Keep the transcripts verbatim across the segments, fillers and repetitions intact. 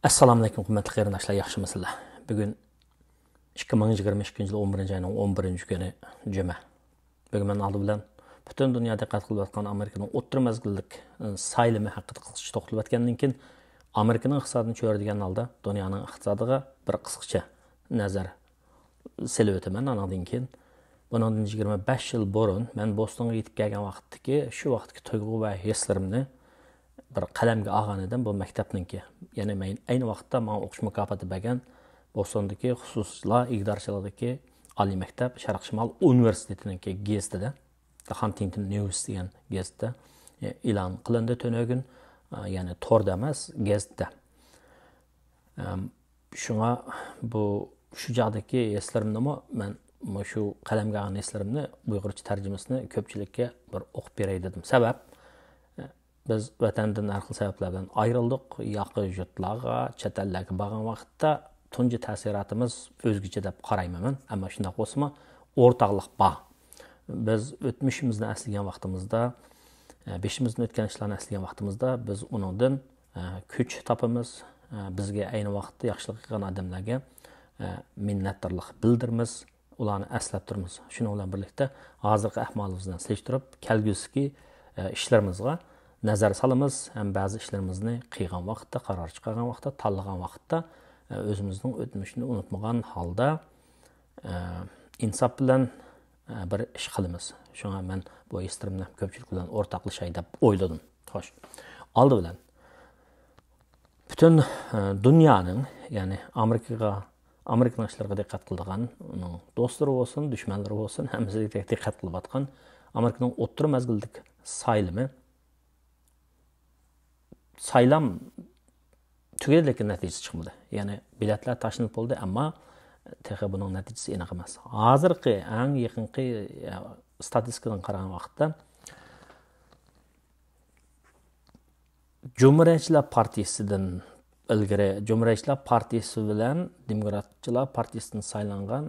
ئەسسالامۇئەلەيكۇم، ھۆرمەتلىك قېرىنداشلار، ياخشىمۇسىلەر؟ بۈگۈن ئىككى مىڭ يىگىرمە ئىككىنچى يىل ئون بىرىنچى ئاينىڭ ئون بىرىنچى كۈنى، جۈمە. بۈگۈن مەن ئالدى بىلەن پۈتۈن دۇنيا دىققەت قىلىۋاتقان ئامېرىكىنىڭ ئوتتۇرا مەزگىللىك، ئە، سايلىمى ھەققىدە قىسقىچە توختىلىۋەتكەندىن كېيىن، ئامېرىكىنىڭ ئىقتىسادىنى چۆرىدىگەن ھالدا دۇنيانىڭ ئىقتىسادىغا بىر قىسقىچە نەزەر سېلىۋېتىمەن. ئانىڭدىن كېيىن، بۇنىڭدىن يىگىرمە بەش يىل بۇرۇن مەن بوستونغا يېتىپ كەلگەن ۋاقىتتىكى، شۇ ۋاقىتتىكى تۇيغۇ ۋە ھېسلىرىمنى بىر قەلەمگە ئالغان ئىدىم. بۇ مەكتەپنىڭكى، يەنى مەن ئەينى ۋاقىتتا ماڭا ئوقۇش مۇكاپاتى بەرگەن بوستوندىكى خۇسۇسىيلار ئىگىدارچىلىقىدىكى ئالىي مەكتەپ، شەرقىي شىمال ئۇنىۋېرسىتېتىنىڭكى گېزىتىدە، The Huntington News دېگەن گېزىتتە، ئېلان قىلىندى تۈنۈگۈن، يەنى توردا ئەمەس، گېزىتتە. ئەم، شۇڭا بۇ، شۇ چاغدىكى ھېسلىرىمنىمۇ مەن مۇشۇ قەلەمگە ئالغان ھېسلىرىمنى ئۇيغۇرچە تەرجىمىسىنى كۆپچىلىككە بىر ئوقۇپ بېرەي دېدىم. سەۋەب، ئە، بىز ۋەتەندىن ھەر خىل سەۋەبلەر بىلەن ئايرىلدۇق. ياقا يۇرتلارغا، چەت ئەللەرگە بارغان ۋاقىتتا تۇنجى تەسىراتىمىز ئۆزگىچە دەپ قارايمەن مەن. ئەمما شۇنداق بولسىمۇ، ئورتاقلىق بار. بىز ئۆتمۈشىمىزنى ئەسلىگەن ۋاقتىمىزدا، ئە، بېشىمىزدىن ئۆتكەن ئىشلارنى ئەسلىگەن ۋاقتىمىزدا، بىز ئۇنىڭدىن، ئە، كۈچ تاپىمىز. ئە، بىزگە ئەينى ۋاقىتتا ياخشىلىق قىلغان ئادەملەرگە، ئە، مىننەتدارلىق بىلدۈرىمىز. ئۇلارنى ئەسلەپ تۇرىمىز. شۇنىڭ بىلەن بىرلىكتە، ھازىرقى ئەھۋالىمىز بىلەن سېلىشتۇرۇپ، كەلگۈسىدىكى، ئە، ئىشلىرىمىزغا نەزەر سالىمىز ھەم بەزى ئىشلىرىمىزنى قىلغان ۋاقىتتا، قارار چىقارغان ۋاقىتتا، تاللىغان ۋاقىتتا، ئە، ئۆزىمىزنىڭ ئۆتمۈشىنى ئۇنتۇمىغان ھالدا، ئە، ئىنساپ بىلەن، ئە، بىر ئىش قىلىمىز. شۇڭا مەن بۇ ھېسلىرىمنى كۆپچىلىك بىلەن ئورتاقلىشاي دەپ ئويلىدىم. خوش. ئالدى بىلەن، پۈتۈن، ئە، دۇنيانىڭ، يەنى ئامېرىكىغا، ئامېرىكىنىڭ ئىشلىرىغا دىققەت قىلىدىغان، ئۇنىڭ دوستلىرى بولسۇن، دۈشمەنلىرى بولسۇن، ھەممىسىگە دىققەت قىلىۋاتقان ئامېرىكىنىڭ ئوتتۇرا مەزگىللىك سايلىمى، سايلام تۈگىدى، لېكىن نەتىجىسى چىقمىدى. يەنى بېلەتلەر تاشلىنىپ بولدى، ئەمما تېخى بۇنىڭ نەتىجىسى ئېنىق ئەمەس. ھازىرقى ئەڭ يېقىنقى، ئە، ستاتىستىكىدىن قارىغان ۋاقىتتا، جۇمھۇرىيەتچىلەر پارتىيىسىدىن ئىلگىرى، جۇمھۇرىيەتچىلەر پارتىيىسى بىلەن دېموكراتچىلار پارتىيىسىدىن سايلانغان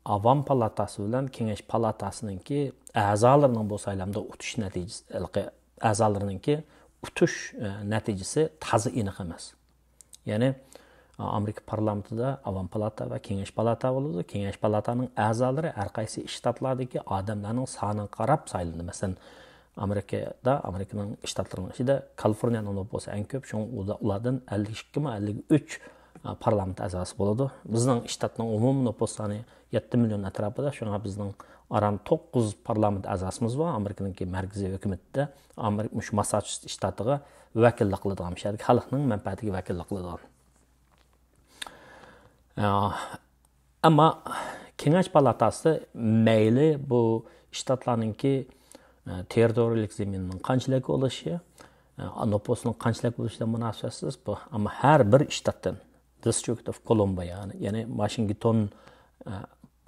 ئاۋام پالاتاسى بىلەن كېڭەش پالاتاسىنىڭكى ئەزالىرىنىڭ بۇ سايلامدا ئۇتۇش نەتىجىسى، ھېلىقى ئەزالىرىنىڭكى ئۇتۇش، ئە، نەتىجىسى تازا ئېنىق ئەمەس. يەنى، ئامېرىكا پارلامېنتىدا ئاۋام پالاتا ۋە كېڭەش پالاتا بولىدۇ. كېڭەش پالاتانىڭ ئەزالىرى ھەر قايسى شتاتلاردىكى ئادەملەرنىڭ سانىغا قاراپ سايلىنىدۇ. مەسىلەن، ئامېرىكىدا، ئامېرىكىنىڭ شتاتلىرىنىڭ ئىچىدە كالىفورنىيەنىڭ نوپۇسى ئەڭ كۆپ، شۇڭا ئۇدا-، ئۇلاردىن ئەللىك ئىككىمۇ، ئەللىك ئۈچ، ئا، پارلامېنت ئەزاسى بولىدۇ. بىزنىڭ شتاتنىڭ ئومۇمىي نوپۇس سانى يەتتە مىليون ئەتراپىدا، شۇڭا بىزنىڭ ئاران توققۇز پارلامېنت ئەزاسىمىز بار. ئامېرىكىنىڭكى مەركىزىي ھۆكۈمىتىدە، ئامېرىكا، مۇشۇ ماسساچۇسېتس شتاتىغا ۋەكىللىك قىلىدىغان، مۇشۇ يەردىكى خەلقنىڭ مەنپەئەتىگە ۋەكىللىك قىلىدىغان. ئا، ئەمما كېڭەش پالاتاسى مەيلى بۇ شتاتلارنىڭكى، ئە، تېررىتورىيەلىك زېمىنىنىڭ قانچىلىك بولۇشى، ئە، نوپۇسنىڭ قانچىلىك بولۇشى بىلەن مۇناسىۋەتسىز، بۇ، ئەمما ھەر بىر شتاتتىن، District of Columbia، يەنى ۋاشىنگتون، ئە،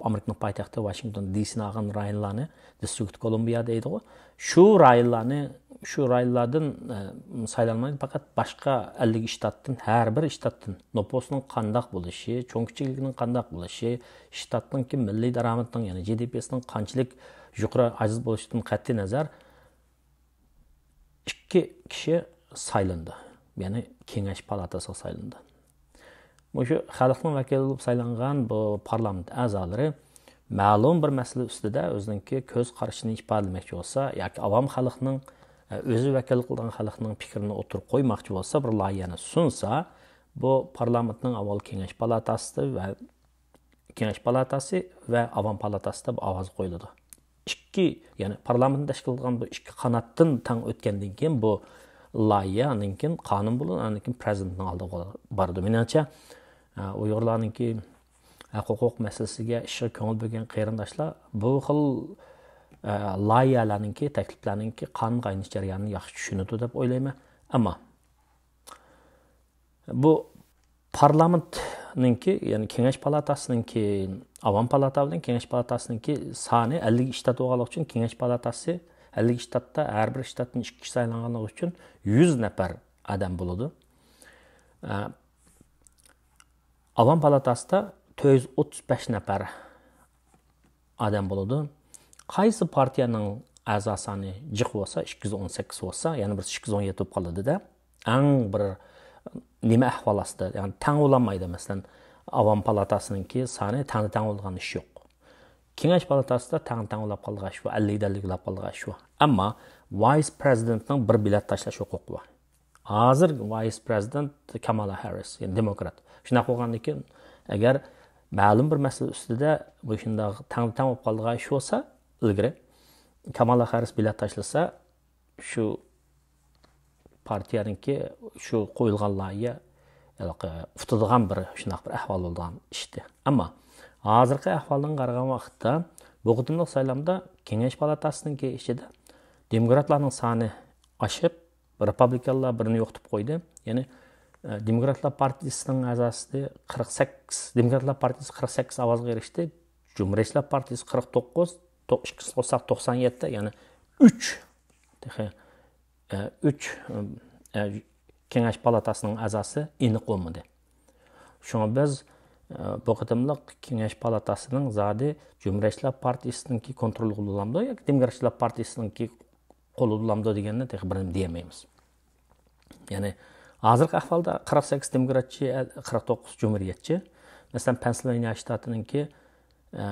ئامېرىكىنىڭ پايتەختى ۋاشىنگتون دى سىنى ئالغان رايونلارنى District of Columbia دەيدىغۇ. شۇ رايونلارنى، شۇ رايونلاردىن، ئە، سايلانمايدۇ، پەقەت باشقا ئەللىك شتاتتىن، ھەر بىر شتاتتىن نوپۇسنىڭ قانداق بولۇشى، چوڭ كىچىكلىكىنىڭ قانداق بولۇشى، شتاتنىڭكى مىللىي دارامىتىنىڭ، يەنى جى دى پىسىنىڭ قانچىلىك يۇقىرى ئاجىز بولۇشىدىن قەتئىي نەزەر، ئىككى كىشى سايلىنىدۇ. يەنى كېڭەش پالاتاسىغا سايلىنىدۇ. مۇشۇ خەلقنىڭ ۋەكىلى بولۇپ سايلانغان بۇ پارلامېنت ئەزالىرى مەلۇم بىر مەسىلە ئۈستىدە ئۆزىنىڭكى كۆز قارىشىنى ئىپادىلىمەكچى بولسا ياكى ئاۋام خەلقنىڭ، ئۆزى ۋەكىللىك قىلىدىغان خەلقنىڭ پىكرىنى ئوتتۇرىغا قويماقچى بولسا، بىر لايىھەنى سۇنسا، بۇ پارلامېنتنىڭ ئاۋۋال كېڭەش پالاتاسى ۋە كېڭەش پالاتاسى ۋە ئاۋام پالاتاسىدا بۇ ئاۋاز قويۇلىدۇ. ئىككى، يەنى پارلامېنتنى تەشكىل قىلىدىغان بۇ ئىككى قاناتتىن تەڭ ئۆتكەندىن كېيىن بۇ لايىھە ئاندىن كېيىن قانۇن بولىدۇ، ئاندىن كېيىن پىرېزىدېنتنىڭ ئالدىغا بارىدۇ. مېنىڭچە، ئە، ئۇيغۇرلارنىڭكى ھەق ھوقۇق مەسىلىسىگە، ئىشىغا كۆڭۈل بۆلگەن قېرىنداشلار بۇ خىل، ئە، لايىھەلەرنىڭكى، تەكلىپلەرنىڭكى قانۇن قاينىش جەريانىنى ياخشى چۈشىنىدۇ دەپ ئويلايمەن. ئەمما بۇ پارلامېنتنىڭكى، يەنى كېڭەش پالاتاسىنىڭكى، ئاۋام پالاتا بىلەن كېڭەش پالاتاسىنىڭكى سانى ئەللىك شتات بولغانلىقى ئۈچۈن، كېڭەش پالاتاسى ئەللىك شتاتتا، ھەر بىر شتاتتىن ئىككى كىشى سايلانغانلىقى ئۈچۈن يۈز نەپەر ئادەم بولىدۇ. ئە، ئاۋام پالاتاسىدا تۆت يۈز ئوتتۇز بەش نەپەر ئادەم بولىدۇ. قايسى پارتىيەنىڭ ئەزا سانى جىق بولسا، ئىككى يۈز ئون سەككىز بولسا، يەنە بىرسى ئىككى يۈز ئون يەتتە بولۇپ قالىدۇ-دە. ئەڭ بىر نېمە ئەھۋال ئاستىدا، يەنى تەڭ بولالمايدۇ. مەسىلەن، ئاۋام پالاتاسىنىڭكى سانى تەڭدە تەڭ بولغان ئىش يوق. كېڭەش پالاتاسىدا تەڭ تەڭ بولاپ قالغان ئىش بار، ئەللىكتە ئەللىك بولاپ قالغان ئىش بار. ئەمما ۋايس پرېزىدېنتنىڭ بىر بېلەت تاشلاش ھوقۇقى بار. ھازىر ۋايس پرېزىدېنت كامالا ھاررىس، يەنى دېموكرات. شۇنداق بولغاندىن كېيىن، ئەگەر مەلۇم بىر مەسىلە ئۈستىدە مۇشۇنداق تەڭ تەڭ بولۇپ قالغان ئىش بولسا، ئىلگىرى كامالا ھاررىس بېلەت تاشلىسا، شۇ پارتىيەنىڭكى شۇ قويۇلغان لايىھە ھېلىقى ئۇتىدىغان بىر شۇنداق بىر ئەھۋال بولىدىغان ئىشتى. ئەمما ھازىرقى ئەھۋالدىن قارىغان ۋاقىتتا، بۇ قېتىملىق سايلامدا كېڭەش پالاتاسىنىڭكى ئىچىدە دېموكراتلارنىڭ سانى ئاشىپ، رېپابلىكانلار بىرنى يوقىتىپ قويدى. يەنى، ئە، دېموكراتلار پارتىيىسىنىڭ ئەزاسى قىرىق سەككىز، دېموكراتلار پارتىيىسى قىرىق سەككىز ئاۋازغا ئېرىشتى. جۇمھۇرىيەتچىلەر پارتىيىسى قىرىق توققۇز، تو-، ئىككىسىنى قوشساق توقسان يەتتە، يەنى ئۈچ، تېخى، ئە، ئۈچ، ئە، كېڭەش پالاتاسىنىڭ ئەزاسى ئېنىق بولمىدى. شۇڭا بىز، ئە، بۇ قېتىملىق كېڭەش پالاتاسىنىڭ زادى جۇمھۇرىيەتچىلەر پارتىيىسىنىڭكى كونترولىغا بولامدۇ ياكى دېموكراتچىلار پارتىيىسىنىڭكى قولىدا بولامدۇ دېگەننى تېخى بىرنى دېيەلمەيمىز. يەنى ھازىرقى ئەھۋالدا قىرىق سەككىز دېموكراتچى، قىرىق توققۇز جۇمھۇرىيەتچى. مەسىلەن، پەنسىلۋانىيە شتاتىنىڭكى، ئە،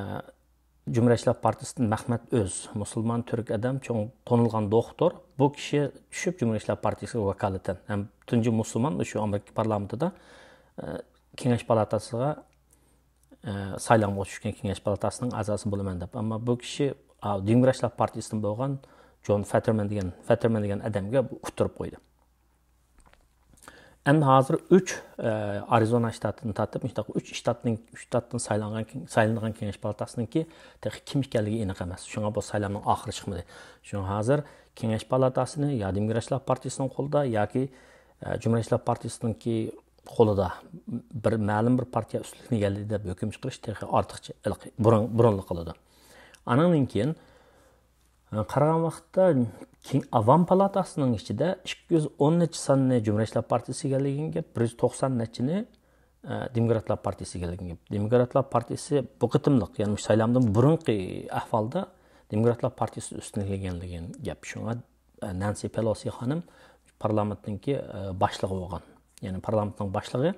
جۇمھۇرىيەتچىلەر پارتىيىسىدىن مەخمەت ئۆز، مۇسۇلمان تۈرك ئادەم، چوڭ تونۇلغان دوختۇر. بۇ كىشى چۈشۈپ جۇمھۇرىيەتچىلەر پارتىيىسىگە ۋاكالىتەن ھەم تۇنجى مۇسۇلمان شۇ ئامېرىكا پارلامېنتىدا، ئە، كېڭەش پالاتاسىغا، ئە، سايلامغا چۈشكەن كېڭەش پالاتاسىنىڭ ئەزاسى بولىمەن دەپ. ئەمما بۇ كىشى، ئا، دېموكراتچىلار پارتىيىسىدىن بولغان جون فەتتېرمەن دېگەن، فەتتېرمەن دېگەن ئادەمگە ئۇتتۇرۇپ قويدى. ئەمدى ھازىر ئۈچ، ئە، ئارىزونا شتاتىدىن تارتىپ، مۇشۇنداق ئۈچ شتاتنىڭ، شتاتتىن سايلانغان، سايلىنىدىغان كېڭەش پالاتاسىنىڭكى تېخى كىم ئىكەنلىكى ئېنىق ئەمەس. شۇڭا بۇ سايلامنىڭ ئاخىرى چىقمىدى. شۇڭا ھازىر كېڭەش پالاتاسىنى يا دېموكراتچىلار پارتىيىسىنىڭ قولىدا ياكى، ئە، جۇمھۇرىيەتچىلەر پارتىيىسىنىڭكى قولىدا بىر مەلۇم بىر پارتىيە ئۈستۈنلۈكنى ئىگىلىدى دەپ ھۆكۈم چىقىرىش تېخى ئارتۇقچە ھېلىقى بۇرۇن، بۇرۇنلۇق قىلىدۇ. ئانىڭدىن كېيىن، ئە، قارىغان ۋاقىتتا كېڭ-، ئاۋام پالاتاسىنىڭ ئىچىدە ئىككى يۈز ئون نەچچە ساننى جۇمھۇرىيەتچىلەر پارتىيىسى ئىگىلىگەن گەپ، بىر يۈز توقسان نەچچىنى، ئە، دېموكراتلار پارتىيىسى ئىگىلىگەن گەپ. دېموكراتلار پارتىيىسى بۇ قېتىملىق، يەنى مۇشۇ سايلامدىن بۇرۇنقى ئەھۋالدا دېموكراتلار پارتىيىسى ئۈستۈنلۈك ئىگىلىگەن گەپ. شۇڭا، ئە، نانسى پېلوسى خانىم پارلامېنتنىڭكى، ئە، باشلىقى بولغان. يەنى پارلامېنتنىڭ باشلىقى،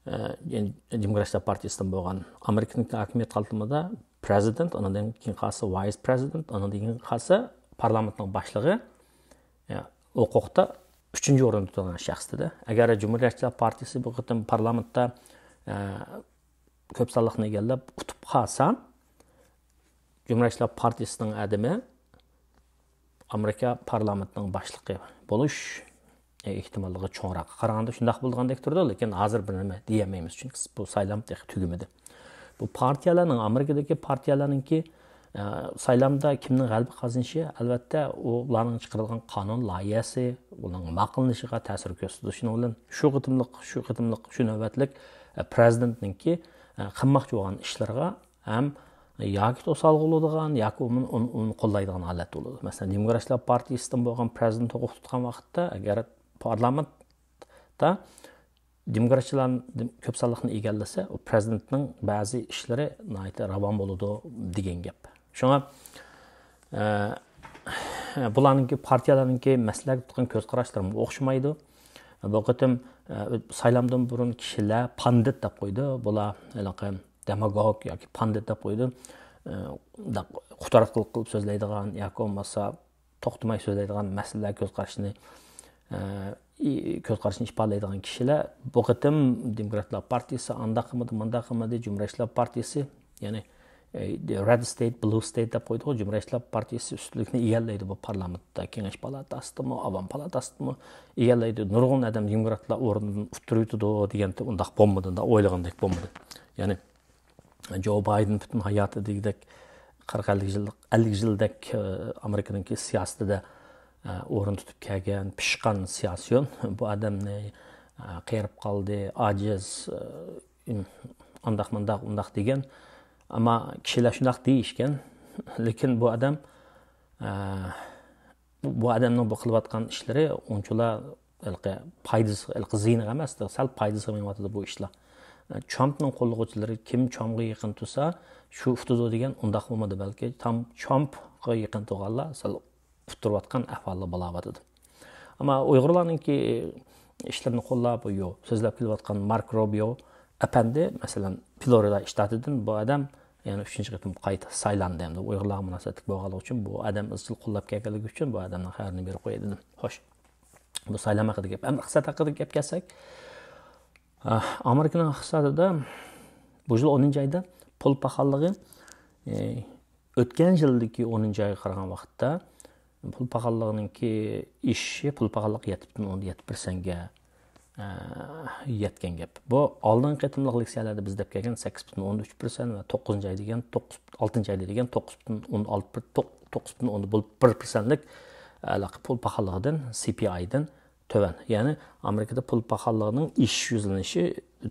ئە، يەنى دېموكراتلار پارتىيىسىدىن بولغان. ئامېرىكىنىڭ ھاكىمىيەت قالتىمىدا پرېزىدېنت، ئانىڭدىن كېيىن قالسا ۋايس پرېزىدېنت، ئانىڭدىن كېيىن قالسا پارلامېنتنىڭ باشلىقى، يا، ھوقۇقتا ئۈچىنچى ئورۇندا تۇرغان شەخس دېدى. ئەگەر جۇمھۇرىيەتچىلەر پارتىيىسى بۇ قېتىم پارلامېنتتا، ئە، كۆپ سانلىقنى ئىگىلەپ ئۇتۇپ قالسا، جۇمھۇرىيەتچىلەر پارتىيىسىنىڭ ئادىمى ئامېرىكا پارلامېنتىنىڭ باشلىقى بولۇش ئېھتىماللىقى چوڭراق. قارىغاندا شۇنداق بولىدىغاندەك تۇرىدۇ، لېكىن ھازىر بىر نېمە دېيەلمەيمىز، چۈنكى بۇ سايلام تېخى تۈگىمىدى. بۇ پارتىيەلەرنىڭ، ئامېرىكىدىكى پارتىيەلەرنىڭكى، ئە، سايلامدا كىمنىڭ غەلىبە قازىنىشى، ئەلۋەتتە، ئۇلارنىڭ چىقىرىدىغان قانۇن لايىھەسى، ئۇنىڭ ماقۇللىنىشىغا تەسىر كۆرسىتىدۇ. شۇنىڭ بىلەن شۇ قېتىملىق، شۇ قېتىملىق، شۇ نۆۋەتلىك، ئە، پرېزىدېنتنىڭكى، ئە، قىلماقچى بولغان ئىشلىرىغا ھەم ياكى توسالغۇ بولىدىغان، ياكى ئۇنى، ئۇنى، ئۇنى قوللايدىغان ھالەت بولىدۇ. مەسىلەن، دېموكراتلار پارتىيىسىدىن بولغان پرېزىدېنت ھوقۇق تۇتقان ۋاقىتتا، ئەگەر پارلامېنتتا دېموكراتچىلار كۆپ سانلىقنى ئىگىلىسە، ئۇ پرېزىدېنتنىڭ بەزى ئىشلىرى ناھايىتى راۋان بولىدۇ دېگەن گەپ. شۇڭا، ئە، بۇلارنىڭكى، پارتىيەلەرنىڭكى مەسىلىلەرگە تۇتقان كۆز قاراشلىرىمۇ ئوخشىمايدۇ. بۇ قېتىم، ئە، سايلامدىن بۇرۇن كىشىلەر پاندىت دەپ قويىدۇ. بۇلار ھېلىقى دېماگوگ ياكى پاندىت دەپ قويىدۇ. ئە، قۇتارقىلىق قىلىپ سۆزلەيدىغان ياكى بولمىسا توختىماي سۆزلەيدىغان، مەسىلىلەرگە كۆز قارىشىنى، ئە، ئى-، كۆز قارىشىنى ئىپادىلەيدىغان كىشىلەر بۇ قېتىم دېموكراتلار پارتىيىسى ئانداق قىلمىدى، مۇنداق قىلمىدى، جۇمھۇرىيەتچىلەر پارتىيىسى، يەنى، ئە، رېد ستېيت، بلۇ ستېيت دەپ قويدۇق، جۇمھۇرىيەتچىلەر پارتىيىسى ئۈستۈنلۈكنى ئىگىلەيدۇ بۇ پارلامېنتتا، كېڭەش پالاتاسىدىمۇ، ئاۋام پالاتاسىدىمۇ ئىگىلەيدۇ. نۇرغۇن ئادەم دېموكراتلار ئورنىدىن ئۇتتۇرۇۋېتىدۇ دېگەندە ئۇنداق بولمىدى، ئۇنداق ئويلىغاندەك بولمىدى. يەنى، جو بايدېن پۈتۈن ھاياتى دېگۈدەك قىرىق، ئەللىك يىل، ئەللىك يىلدەك، ئە، ئامېرىكىنىڭكى سىياسىتىدە، ئە، ئورۇن تۇتۇپ كەلگەن پىشقان سىياسىيون. بۇ ئادەمنى، ئە، قېرىپ قالدى، ئاجىز، ئە، ئانداق مۇنداق، ئۇنداق دېگەن. ئەمما كىشىلەر شۇنداق دېيىشكەن. لېكىن بۇ ئادەم، ئە، بۇ، بۇ ئادەمنىڭ بۇ قىلىۋاتقان ئىشلىرى ئۇنچىلا ھېلىقى پايدىسى، ھېلىقى زىيىنىغا ئەمەس، سەل پايدىسىغا مېڭىۋاتىدۇ بۇ ئىشلار. ترامپنىڭ قوللىغۇچىلىرى كىم ترامپقا يېقىن تۇرسا، شۇ ئۇتىدۇ دېگەن ئۇنداق بولمىدى، بەلكى تام-، ترامپقا يېقىن تۇرغانلار سەل ئۇتتۇرۇۋاتقان ئەھۋاللار بولاۋاتىدۇ. ئەمما ئۇيغۇرلارنىڭكى ئىشلىرىنى قوللاپ، يو، سۆزلەپ كېلىۋاتقان مارك روبىيو ئەپەندى، مەسىلەن، فلورىدا شتاتىدىن بۇ ئادەم يەنە ئۈچىنچى قېتىم قايتا سايلاندى. ئەمدى ئۇيغۇرلارغا مۇناسىۋەتلىك بولغانلىقى ئۈچۈن بۇ ئادەم ئىزچىل قوللاپ كەلگەنلىكى ئۈچۈن بۇ ئادەمنىڭ خەۋىرىنى بېرىپ قوياي دېدىم. خوش. بۇ سايلام ھەققىدە گەپ. ئەمدى ئىقتىساد ھەققىدە گەپ كەلسەك، ئامېرىكىنىڭ ئىقتىسادىدا بۇ يىل ئونىنچى ئايدا پۇل پاخاللىقى، ئۆتكەن يىلدىكى ئونىنچى ئايغا قارىغان ۋاقىتتا پۇل پاخاللىقىنىڭكى ئېشىشى، پۇل پاخاللىقى يەتتە پۈتۈن ئوندىن يەتتە پىرسەنتكە يەتكەن گەپ. بۇ ئالدىنقى قېتىملىق لېكسىيەلەردە بىز دەپ كەلگەن سەككىز پۈتۈن ئوندىن ئۈچ پىرسەنت ۋە توققۇزىنچى ئاي دېگەن توققۇز، ئالتىنچى ئايدا دېگەن توققۇز پۈتۈن ئوندىن ئالتە، توققۇز پۈتۈن ئوندىن بىر پىرسەنتلىك ھېلىقى پۇل پاخاللىقىدىن، سى پى ئايدىن تۆۋەن. يەنى ئامېرىكىدا پۇل پاخاللىقىنىڭ ئېشىش يۈزلىنىشى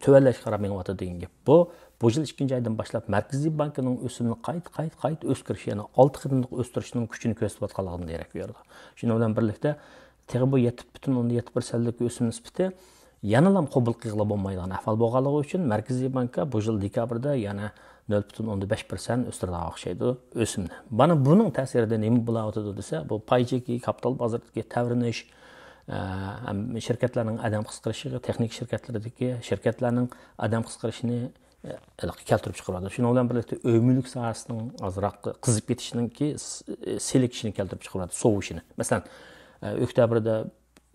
تۆۋەنلەشكە قاراپ مېڭىۋاتىدۇ دېگەن گەپ. بۇ، بۇ يىل ئىككىنچى ئايدىن باشلاپ مەركىزىي بانكىنىڭ ئۆسۈمنى قايتا، قايتا، قايتا ئۆستۈرۈشى، يەنى ئالتە قېتىملىق ئۆستۈرۈشنىڭ كۈچىنى كۆرسىتىۋاتقانلىقىدىن دېرەك بېرىدۇ. شۇنىڭ بىلەن بىرلىكتە، تېخى بۇ يەتتە پۈتۈن ئوندىن يەتتە پىرسەنتلىك ئۆسۈم نىسبىتى يەنىلا قوبۇل قىلغىلى بولمايدىغان ئەھۋال بولغانلىقى ئۈچۈن، مەركىزىي بانكا بۇ يىل دېكابىردا يەنە نۆل پۈتۈن ئوندىن بەش پىرسەنت ئۆستۈرىدىغان ئوخشايدۇ ئۆسۈمنى. مانا بۇنىڭ تەسىرىدە نېمە بولۇۋاتىدۇ دېسە، بۇ پاي چېكى، كاپىتال بازىرىدىكى تەۋرىنىش، ئە، ھەم شىركەتلەرنىڭ ئادەم قىسقىرىشىغا، تېخنىكا شىركەتلىرىدىكى شىركەتلەرنىڭ ئادەم قىسقىرىشىنى، ئە، ھېلىقى كەلتۈرۈپ چىقىرىۋاتىدۇ. شۇنىڭ بىلەن بىرلىكتە ئۆي مۈلۈك ساھەسىنىڭ ئازراق قىزىپ كېتىشىنىڭكى س-، سېلىكىشىنى كەلتۈرۈپ چىقىرىۋاتىدۇ، سوۋۇشىنى. مەسىلەن، ئە، ئۆكتەبىردە،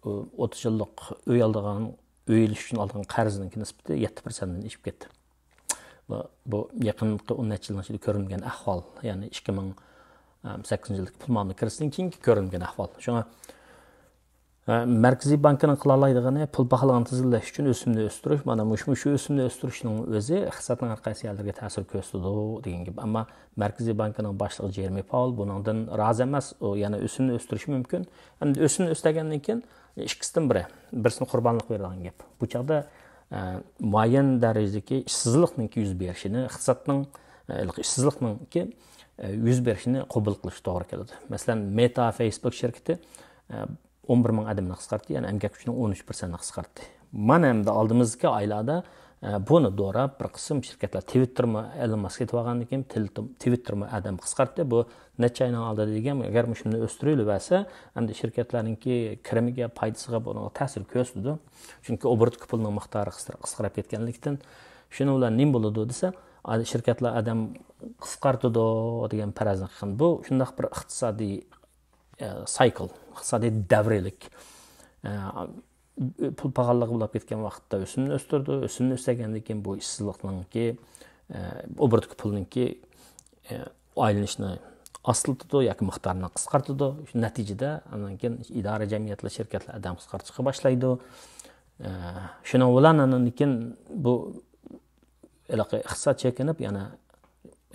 ئە، ئوتتۇز يىللىق ئۆي ئالىدىغان، ئۆي ئېلىش ئۈچۈن ئالغان قەرزنىڭكى نىسبىتى يەتتە پىرسەنتتىن ئېشىپ كەتتى. بۇ، بۇ يېقىنقى ئون نەچچە يىلنىڭ ئىچىدە كۆرۈلمىگەن ئەھۋال، يەنى ئىككى مىڭ سەككىزىنچى يىلدىكى پۇل مۇئامىلە كىرىزىسىدىن كېيىنكى كۆرۈلمىگەن ئەھۋال. شۇڭا، ئە، مەركىزىي بانكىنىڭ قىلالايدىغىنى پۇل پاخاللىقىنى تىزگىنلەش ئۈچۈن ئۆسۈمنى ئۆستۈرۈش. مانا مۇشۇ، مۇشۇ ئۆسۈمنى ئۆستۈرۈشنىڭ ئۆزى ئىقتىسادنىڭ ھەر قايسى يەرلىرىگە تەسىر كۆرسىتىدۇ دېگەن گەپ. ئەمما مەركىزىي بانكىنىڭ باشلىقى جېرېمى پاۋېل بۇنىڭدىن رازى ئەمەس. ئۇ يەنە ئۆسۈمنى ئۆستۈرۈشى مۇمكىن. ئەمدى ئۆسۈمنى ئۆستۈرگەندىن كېيىن ئىككىسىدىن بىرى، بىرسىنى قۇربانلىق بېرىدىغان گەپ. بۇ چاغدا، ئە، مۇئەييەن دەرىجىدىكى ئىشسىزلىقنىڭكى يۈز بېرىشىنى، ئىقتىسادنىڭ، ئە، ئىشسىزلىقنىڭكى، ئە، يۈز بېرىشىنى قوبۇل قىلىش توغرا كېلىدۇ. مەسىلەن، مېتا، فېيسبۇك شىركىتى، ئە، ئون بىر مىڭ ئادەمنى قىسقارتتى، يەنى ئەمگەك كۈچىنىڭ ئون ئۈچ پىرسەنتىنى قىسقارتتى. مانا ئەمدى ئالدىمىزدىكى ئايلاردا، ئە، بۇنى دوراپ بىر قىسىم شىركەتلەر، تىۋىتتېرمۇ ئېلون ماسك سېتىۋالغاندىن كېيىن تىل-، تىۋىتتېرمۇ ئادەم قىسقارتتى. بۇ نەچچە ئاينىڭ ئالدىدا دېگەن، ئەگەر مۇشۇنى ئۆستۈرۈۋەرسە، ئەمدى شىركەتلەرنىڭكى كىرىمىگە، پايدىسىغا بۇنىڭ تەسىرى كۆرسىتىدۇ. چۈنكى ئوبوروتتىكى پۇلنىڭ مىقدارى قىسقىرىپ كەتكەنلىكتىن، شۇنىڭ بىلەن نېمە بولىدۇ دېسە، شىركەتلەر ئادەم قىسقارتىدۇ دېگەن پەرەزنى قىلغان. بۇ شۇنداق بىر ئىقتىسادىي، ئە، سايكل، ئىقتىسادىي دەۋرىيلىك. ئە، پۇل پاخاللىقى بولۇپ كەتكەن ۋاقىتتا ئۆسۈمنى ئۆستۈرىدۇ، ئۆسۈمنى ئۆستۈرگەندىن كېيىن بۇ ئىشسىزلىقنىڭكى، ئە، ئوبوروتتىكى پۇلنىڭكى، ئە، ئايلىنىشىنى ئاستىلىتىدۇ ياكى مىقدارىنى قىسقارتىدۇ. شۇ نەتىجىدە ئاندىن كېيىن ئىدارە، جەمئىيەتلەر، شىركەتلەر ئادەم قىسقارتىشقا باشلايدۇ. ئە، شۇنىڭ بىلەن ئاندىن كېيىن بۇ ھېلىقى ئىقتىساد چېكىنىپ، يەنە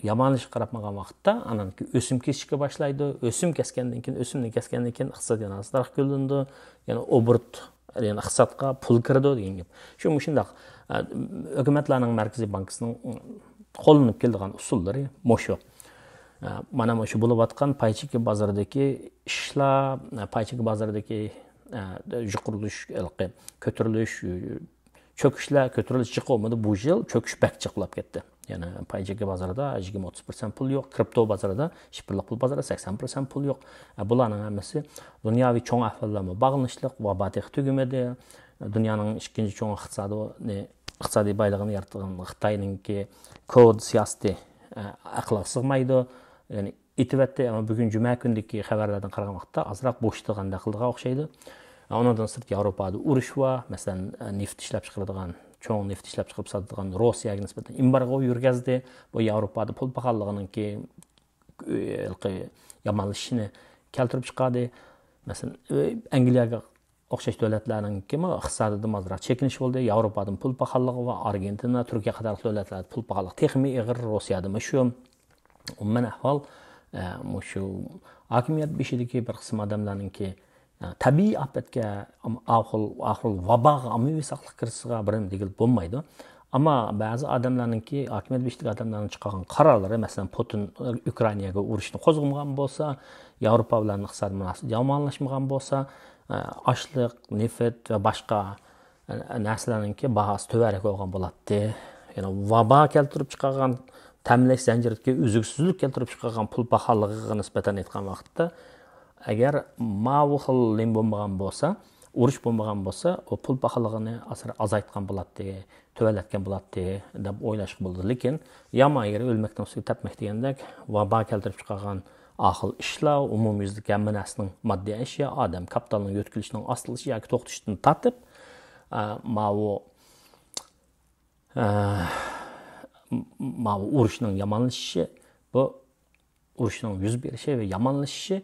يامانلىشىشقا قاراپ ماڭغان ۋاقىتتا، ئاندىن كېيىن ئۆسۈم كېسىشكە باشلايدۇ. ئۆسۈم كەسكەندىن كېيىن، ئۆسۈمنى كەسكەندىن كېيىن ئىقتىساد يەنە ئازراق گۈللىنىدۇ. يەنە ئوبوروت، يەنى ئىقتىسادقا پۇل كىرىدۇ دېگەن گەپ. شۇ مۇشۇنداق، ئە، ھۆكۈمەتلەرنىڭ مەركىزىي بانكىسىنىڭ قوللىنىپ كېلىدىغان ئۇسۇللىرى مۇشۇ. ئە، مانا مۇشۇ بولۇۋاتقان پاي چېكى بازىرىدىكى ئىشلار، ئە، پاي چېكى بازىرىدىكى، ئە، يۇقىرىلىشىش، ھېلىقى كۆتۈرۈلۈش، چۆكۈشلەر، كۆتۈرۈلۈش جىق بولمىدى. بۇ يىل چۆكۈش بەك جىق بولۇپ كەتتى. يەنى پاي چېكى بازىرىدا يىگىرمە ئوتتۇز پىرسەنت پۇل يوق، كرىپتو بازىرىدا، شىفىرلىق پۇل بازىرىدا سەكسەن پىرسەنت پۇل يوق. ئە، بۇلارنىڭ ھەممىسى دۇنياۋى چوڭ ئەھۋاللار بىلەن باغلىنىشلىق، ۋابا تېخى تۈگىمىدى. دۇنيانىڭ ئىككىنچى چوڭ ئىقتىسادىنى، ئىقتىسادىي بايلىقىنى ياراتقان خىتاينىڭكى كوۋىد سىياسىتى، ئە، ئەقىلگە سىغمايدۇ. يەنى ئېتىۋەتتى، ئەمما بۈگۈن جۈمە كۈنىدىكى خەۋەرلەردىن قارىغان ۋاقىتتا ئازراق بوشىتىدىغاندەك قىلىدىغان ئوخشايدۇ. ئۇنىڭدىن سىرت ياۋروپادا ئۇرۇش بار. مەسىلەن، نېفىت ئىشلەپچىقىرىدىغان، چوڭ نېفىت ئىشلەپچىقىرىپ ساتىدىغان روسىيەگە نىسبەتەن ئېمبارگو يۈرگۈزدى. بۇ ياۋروپادا پۇل پاخاللىقىنىڭكى، ھېلىقى، يامانلىشىشىنى كەلتۈرۈپ چىقاردى. مەسىلەن، ئەنگلىيەگە ئوخشاش دۆلەتلەرنىڭكىمۇ ئىقتىسادىدىمۇ ئازراق چېكىنىش بولدى. ياۋروپادىمۇ پۇل پاخاللىقى بار، ئارگېنتىنا، تۈركىيە قاتارلىق دۆلەتلەردە پۇل پاخاللىقى تېخىمۇ ئېغىر، روسىيەدىمۇ شۇ. ئومۇمەن ئەھۋال، ئە، مۇشۇ ھاكىمىيەت بېشىدىكى بىر قىسىم ئادەملەرنىڭكى، ئە، تەبىئىي ئاپەتكە، ئاخىر، ئاخىر ۋاباغا، ئاممىۋى ساقلىق كىرىزىسىغا بىر نېمە دېگىلى بولمايدۇ. ئەمما بەزى ئادەملەرنىڭكى، ھاكىمىيەت بېشىدىكى ئادەملەرنىڭ چىقارغان قارارلىرى، مەسىلەن، پۇتىن ئۇكرائىناگە ئۇرۇشنى قوزغىمىغان بولسا، ياۋروپا بىلەن ئىقتىسادىي مۇناسىۋەت يامانلاشمىغان بولسا، ئە، ئاشلىق، نېفىت ۋە باشقا، ئە، نەرسىلەرنىڭكى باھاسى تۆۋەنرەك بولغان بولاتتى. يەنى ۋابا كەلتۈرۈپ چىقارغان، تەمىنلەش زەنجىرىدىكى ئۈزلۈكسىزلىك كەلتۈرۈپ چىقارغان پۇل پاخاللىقىغا نىسبەتەن ئېيتقان ۋاقىتتا، ئەگەر ماۋۇ خىل نېمە بولمىغان بولسا، ئۇرۇش بولمىغان بولسا، ئۇ پۇل پاخاللىقىنى ئاسرا ئازايتقان بولاتتى، تۆۋەنلەتكەن بولاتتى دەپ ئويلاشقا بولىدۇ. لېكىن يامان يېرى ئۆلمەكنىڭ ئۈستىگە تەپمەك دېگەندەك، ۋابا كەلتۈرۈپ چىقارغان ئاخىل ئىشلار، ئومۇميۈزلۈك ھەممە نەرسىنىڭ ماددىي ئەشيا، ئادەم كاپىتالىنىڭ يۆتكىلىشىنىڭ ئاستىلىشى ياكى توختىشىدىن تارتىپ، ئە، ماۋۇ، ئە، ماۋۇ ئۇرۇشنىڭ يامانلىشىشى، بۇ ئۇرۇشنىڭ يۈز بېرىشى ۋە يامانلىشىشى،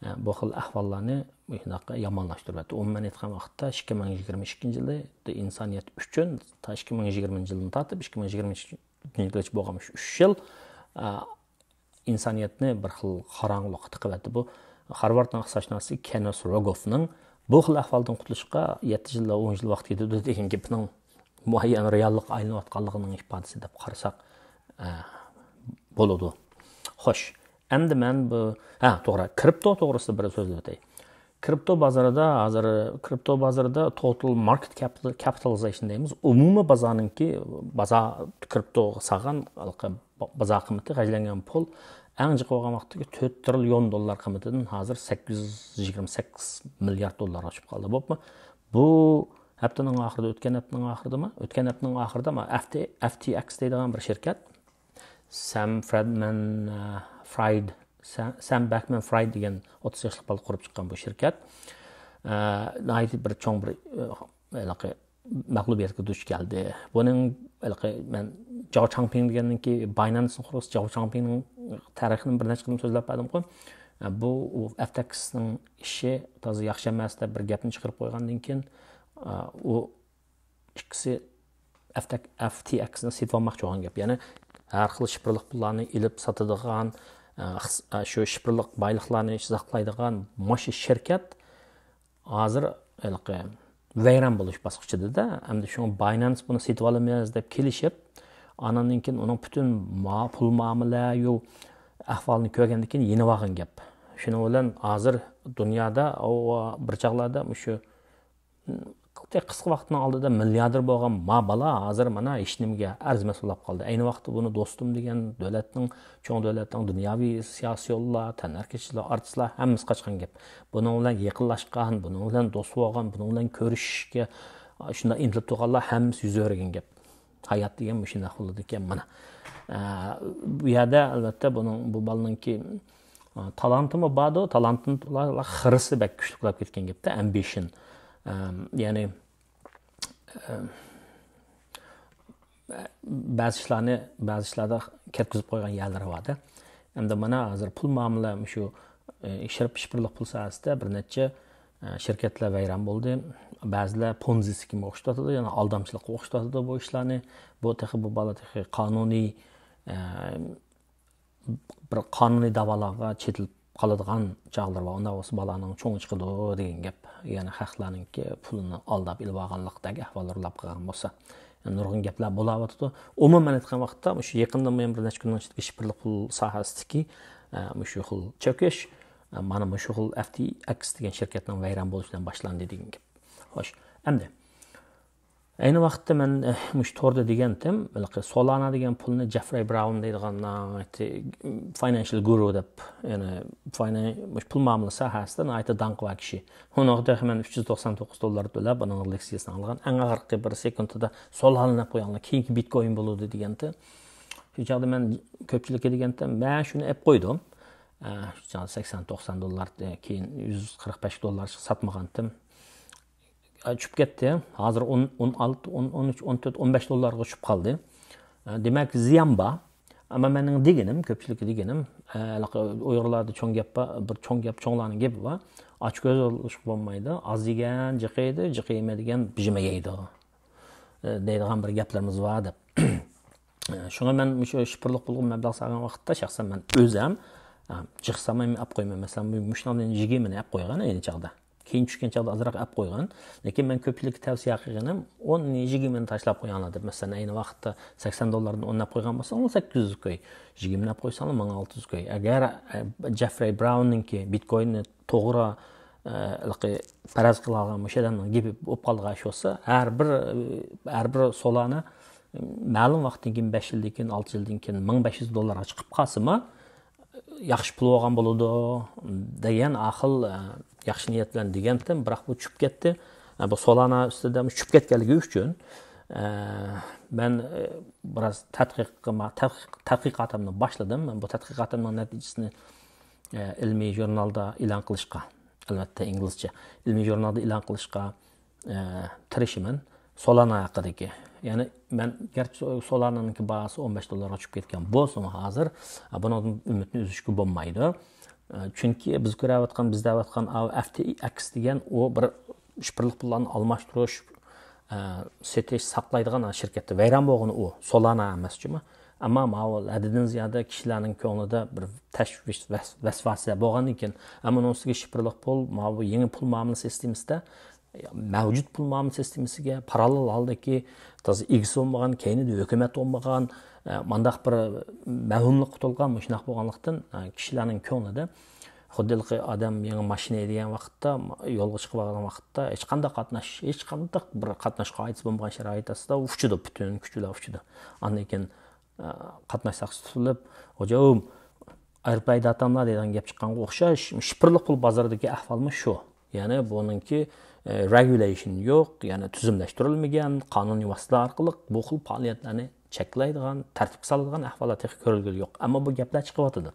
ئە، بۇ خىل ئەھۋاللارنى مۇشۇنداق يامانلاشتۇرۇۋەتتى. ئومۇمەن ئېيتقان ۋاقىتتا، ئىككى مىڭ يىگىرمە ئىككىنچى يىلى ئىنسانىيەت ئۈچۈن، تا ئىككى مىڭ يىگىرمىنچى يىلدىن تارتىپ ئىككى مىڭ يىگىرمە ئۈچىنچى يىلغىچە بولغان مۇشۇ ئۈچ يىل، ئە، ئىنسانىيەتنى بىر خىل قاراڭغۇلۇققا تىقىۋەتتى. بۇ خارۋاردنىڭ ئىقتىسادشۇناسى كېننېس روگوفنىڭ بۇ خىل ئەھۋالدىن قۇتۇلۇشقا يەتتە يىل ۋە ئون يىل ۋاقىت كېتىدۇ دېگەن گېپىنىڭ مۇئەييەن رېئاللىققا ئايلىنىۋاتقانلىقىنىڭ ئىپادىسى دەپ قارىساق، ئە، بولىدۇ. خوش، ئەمدى مەن بۇ، ھە، توغرا، كرىپتو توغرىسىدا بىر سۆزلەپ ئۆتەي. كرىپتو بازىرىدا ھازىر، كرىپتو بازىرىدا total market capital-، capitalization دەيمىز، ئومۇمىي بازارنىڭكى، بازار، كرىپتوغا سالغان ھېلىقى بازار قىممىتى، خەجلەنگەن پۇل ئەڭ جىق بولغان ۋاقىتتىكى تۆت تىرىليون دوللار قىممىتىدىن ھازىر سەككىز يۈز يىگىرمە سەككىز مىليارد دوللارغا چۈشۈپ قالدى. بوپمۇ؟ بۇ ھەپتىنىڭ ئاخىرىدا، ئۆتكەن ھەپتىنىڭ ئاخىرىدىمۇ؟ ئۆتكەن ھەپتىنىڭ ئاخىرىدا ما ئەف تى، ئەف تى ئېكس دەيدىغان بىر شىركەت، سەم فرېدمەن، ئە، فرايد، سە-، سەم بەكمەن فرايد دېگەن ئوتتۇز ياشلىق بالا قۇرۇپ چىققان بۇ شىركەت، ئە، ناھايىتى بىر چوڭ بىر، ئە، ھېلىقى مەغلۇبىيەتكە دۇچ كەلدى. بۇنىڭ ھېلىقى مەن جاۋ چاڭپىڭ دېگەننىڭكى باينانسنىڭ قۇرغۇچىسى جاۋ چاڭپىڭنىڭ تارىخىنى بىر نەچچە قېتىم سۆزلەپ بەردىمغۇ. بۇ ئەف تى ئېكسنىڭ ئىشى تازا ياخشى ئەمەس دەپ بىر گەپنى چىقىرىپ قويغاندىن كېيىن، ئۇ ئىككىسى ئەف تى، ئەف تى ئېكسنى سېتىۋالماقچى بولغان گەپ. يەنى ھەر خىل شىفىرلىق پۇللارنى ئېلىپ ساتىدىغان، ئە، ئىقتىس-، ئە، شۇ شىفىرلىق بايلىقلارنى ساقلايدىغان مۇشۇ شىركەت ھازىر ھېلىقى ۋەيران بولۇش باسقۇچىدا-دە، ئەمدى شۇڭا باينانس بۇنى سېتىۋالىمىز دەپ كېلىشىپ، ئاناندىن كېيىن ئۇنىڭ پۈتۈن ما-، پۇل مۇئامىلە يو ئەھۋالىنى كۆرگەندىن كېيىن يېنىۋالغان گەپ. شۇنىڭ بىلەن ھازىر دۇنيادا، ئۇ، بىر چاغلاردا مۇشۇ قىسقا ۋاقىتنىڭ ئالدىدا مىلياردېر بولغان ما بالا ھازىر مانا ھېچنېمىگە ئەرزىمەس بولاپ قالدى. ئەينى ۋاقىتتا بۇنى دوستۇم دېگەن دۆلەتنىڭ، چوڭ دۆلەتنىڭ دۇنياۋى سىياسىيونلار، تەنھەرىكەتچىلەر، ئارتىسلار ھەممىسى قاچقان گەپ. بۇنىڭ بىلەن يېقىنلاشقان، بۇنىڭ بىلەن دوست بولغان، بۇنىڭ بىلەن كۆرۈشۈشكە شۇنداق ئىنتىلىپ تۇرغانلار ھەممىسى يۈز ئۆرۈگەن گەپ. ھايات دېگەن مۇشۇنداق بولىدىكەن مانا. ئە، بۇ يەردە ئەلۋەتتە بۇنىڭ، بۇ بالىنىڭكى، ئە، تالانتىمۇ باردۇ، تالانتىنى خىرىسى بەك كۈچلۈك بولۇپ كەتكەن گەپتە، ئەمبىشن. ئە، يەنى، ئە، بەزى ئىشلارنى، بەزى ئىشلاردا كەتكۈزۈپ قويغان يەرلىرى بار-دە. ئەمدى مانا ھازىر پۇل مۇئامىلە، مۇشۇ، ئە، شىرپ-، شىفىرلىق پۇل ساھەسىدە بىر نەچچە، ئە، شىركەتلەر ۋەيران بولدى. بەزىلەر پونزى سخېمىغا ئوخشىتىۋاتىدۇ، يەنى ئالدامچىلىققا ئوخشىتىۋاتىدۇ بۇ ئىشلارنى. بۇ تېخى، بۇ بالا تېخى قانۇنىي، ئە، بىر قانۇنىي داۋالارغا چېتىلىپ قالىدىغان چاغلىرى بار. ئۇنداق بولسا بالانىڭ چوڭى چىقىدۇ دېگەن گەپ. يەنى خەقلەرنىڭكى پۇلىنى ئالداپ ئېلىۋالغانلىقتەك ئەھۋاللار ئۇلاپ قالغان بولسا. يەنى نۇرغۇن گەپلەر بولاۋاتىدۇ. ئومۇمەن ئېيتقان ۋاقىتتا، مۇشۇ يېقىندىن بۇيان بىر نەچچە كۈننىڭ ئىچىدىكى شىفىرلىق پۇل ساھەسىدىكى، ئە، مۇشۇ خىل چۆكۈش، ئە، مانا مۇشۇ خىل ئەف تى ئېكس دېگەن شىركەتنىڭ ۋەيران بولۇشى بىلەن باشلاندى دېگەن گەپ. خوش، ئەمدى ئەينى ۋاقىتتا مەن، ئە، مۇشۇ توردا دېگەنتىم، ھېلىقى سولانا دېگەن پۇلنى جېفرەي براۋن دەيدىغان ناھايىتى فاينانشال گۇرۇ دەپ، يەنى فاينان-، مۇشۇ پۇل مۇئامىلە ساھەسىدە ناھايىتى داڭقى بار كىشى. ئۇنىڭغا تېخى مەن ئۈچ يۈز توقسان توققۇز دوللار تۆلەپ، ئۇنىڭ لېكسىيەسىنى ئاڭلىغان. ئەڭ ئاخىرقى بىر سېكۇنتىدا سولانا دەپ قويۇڭلار، كېيىنكى بىتكوين بولىدۇ دېگەنتى. شۇ چاغدا مەن كۆپچىلىككە دېگەنتىم، مەن شۇنى ئەپ قويدۇم. ئە، شۇ چاغدا سەكسەن توقسان دوللار، كېيىن يۈز قىرىق بەش دوللارچە ساتمىغانتىم. چۈشۈپ كەتتى. ھازىر ئون، ئون ئالتە، ئون، ئون ئۈچ، ئون تۆت، ئون بەش دوللارغا چۈشۈپ قالدى. دېمەك، زىيان بار. ئەمما مېنىڭ دېگىنىم، كۆپچىلىككە دېگىنىم، ھېلىقى ئۇيغۇرلاردا چوڭ گەپ بار، بىر چوڭ گەپ، چوڭلارنىڭ گېپى بار. ئاچ كۆز بولۇشقا بولمايدۇ. ئاز يېگەن جىق يەيدۇ، جىق يېمەيدىگەن بىژىمە يەيدۇ، دەيدىغان بىر گەپلىرىمىز بار دەپ. شۇڭا مەن مۇشۇ شىفىرلىق پۇلغا مەبلەغ سالغان ۋاقىتتا شەخسەن مەن ئۆزەم، جىق سالماي ئەپ قويىمەن. مەسىلەن، مۇشۇنىڭدىن يىگىرمىنى ئەپ قويغان ئەينى چاغدا. كېيىن چۈشكەن چاغدا ئازراق ئەپ قويغان. لېكىن مەن كۆپچىلىككە تەۋسىيە قىلغىنىم، ئون، يىگىرمىنى تاشلاپ قويۇڭلار دەپ. مەسىلەن، ئەينى ۋاقىتتا سەكسەن دوللاردىن ئون ئەپ قويغان بولساڭ، ئون سەككىز يۈز كوي. يىگىرمىنى ئەپ قويساڭلار، مىڭ ئالتە يۈز كوي. ئەگەر، ئە، جېفرەي براۋننىڭكى بىتكويننى توغرا، ئە، پەرەز قىلىۋالغان مۇشۇ ئادەمنىڭ گېپى بولۇپ قالىدىغان ئىش بولسا، ھەر بىر، ھەر بىر سولانا مەلۇم ۋاقىتتىن كېيىن، بەش يىلدىن كېيىن، ئالتە يىلدىن كېيىن مىڭ بەش يۈز دوللارغا چىقىپ قالسىمۇ، ياخشى پۇل بولغان بولىدۇ دېگەن ئاخىل، ئە، ياخشى نىيەت بىلەن دېگەنتىم، بىراق بۇ چۈشۈپ كەتتى. ئە، بۇ سولانا ئۈستىدە چۈشۈپ كەتكەنلىكى ئۈچۈن، ئە، مەن، ئە، بىراز تەتقىق قىلما-، تەتقىق-، تەتقىقاتىمنى باشلىدىم. بۇ تەتقىقاتىمنىڭ نەتىجىسىنى، ئە، ئىلمىي ژۇرنالدا ئېلان قىلىشقا، ئەلۋەتتە ئىنگلىزچە، ئىلمىي ژۇرنالدا ئېلان قىلىشقا، ئە، تىرىشىمەن. سولانا ھەققىدىكى. يەنى مەن گەرچە سولانانىڭكى باھاسى ئون بەش دوللارغا چۈشۈپ كەتكەن بولسىمۇ ھازىر، ئە، بۇنىڭدىن ئۈمىدنى ئۈزۈشكە بولمايدۇ. ئە، چۈنكى بىز كۆرۈۋاتقان، بىز دەۋاتقان ئاۋۇ ئەف تى ئېكس دېگەن ئۇ بىر شىفىرلىق پۇللارنى ئالماشتۇرۇش، ئە، سېتىش، ساقلايدىغان شىركەتتە ۋەيران بولغىنى ئۇ، سولانا ئەمەس جۇمۇ. ئەمما ماۋۇ ھەددىدىن زىيادە كىشىلەرنىڭ كۆڭلىدە بىر تەشۋىش، ۋەس-، ۋەسۋەسە بولغاندىن كېيىن، ئەمما ئۇنىڭ ئۈستىگە شىفىرلىق پۇل، ماۋۇ يېڭى پۇل مۇئامىلە سىستېمىسىدا، مەۋجۇت پۇل مۇئامىلە سىستېمىسىگە پاراللېل ھالدىكى تازا ئىگىسى بولمىغان، كەينىدە ھۆكۈمەت بولمىغان، ئە، مانداق بىر مەۋھۇملۇققا تولغان مۇشۇنداق بولغانلىقتىن، ئە، كىشىلەرنىڭ كۆڭلىدە خۇددى ھېلىقى ئادەم يېڭى ماشىنا ھەيدىگەن ۋاقىتتا، يولغا چىقىپ بارغان ۋاقىتتا ھېچقانداق قاتناش، ھېچقانداق بىر قاتناش قائىدىسى بولمىغان شارائىت ئاستىدا ئۇچىدۇ، پۈتۈن كۈچى بىلەن ئۇچىدۇ. ئاندىن كېيىن، ئە، قاتناش ساقچىسى تۇتۇلۇپ، «خوجام، ئايرىپ ھەيدەتاملا» دېگەن گەپ چىققانغا ئوخشاش، شىپىرلىق پۇل بازىرىدىكى ئەھۋالمۇ شۇ. يەنى بۇنىڭكى، ئە، رېگۇلېيشن يوق، يەنى تۈزۈملەشتۈرۈلمىگەن، قانۇنىي ۋاسىتىلەر ئارقىلىق بۇ خىل پائالىيەتلەرنى چەكلەيدىغان، تەرتىپكە سالىدىغان ئەھۋاللار تېخى كۆرۈلگىلى يوق. ئەمما بۇ گەپلەر چىقىۋاتىدۇ.